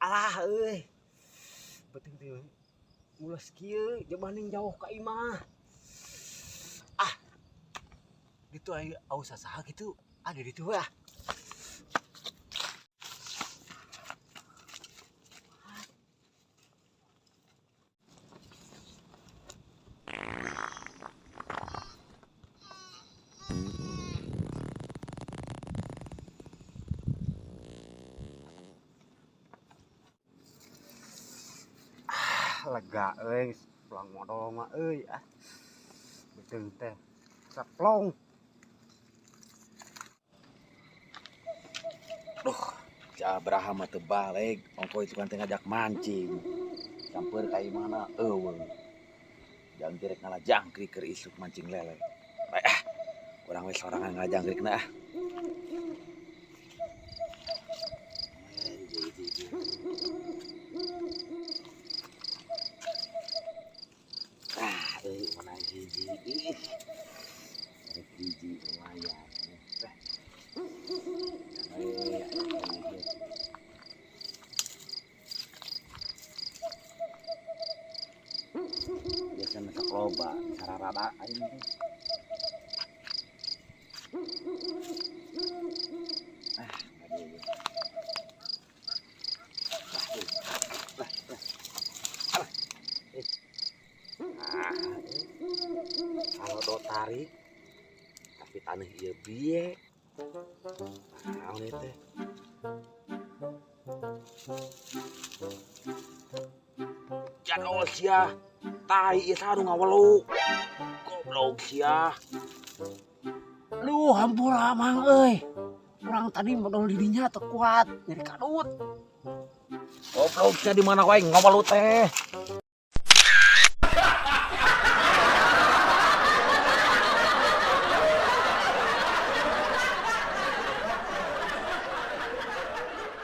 Alah euy. Beuteung teh mules kieu jebanding jauh ka imah. Ah. Ditu aya aus saha kitu? Ah, di ditu we ah. Ah, lega euy pulang modal mah euy ah. Beuteung teh saplong. Duh, si Abraham mah teu baleg, ongko itu kan teh ngajak mancing. Samper ka imahna eueuh. Jang direk ngala jangkrik keur isuk mancing lele. Bae ah, urang we sorangan ngala jangkrikna ah. Ah, euy menang hiji. Ih. Rek hiji lumayan. Eh. Biasa masak loba, sararada aing teh. Ah, aduh. Lah, lah, lah. Alah. Eh. Ah, eh. Kalau do tarik, tapi tanah ieu bieu. Naon ieu teh? Jadol sia. Tai ieu saha nu ngawelu. Goblok sia. Aduh, hampura mang euy. Urang tadi modal didinya teu kuat, nyeri kadut. Goblok sia di mana wae ngawelu teh.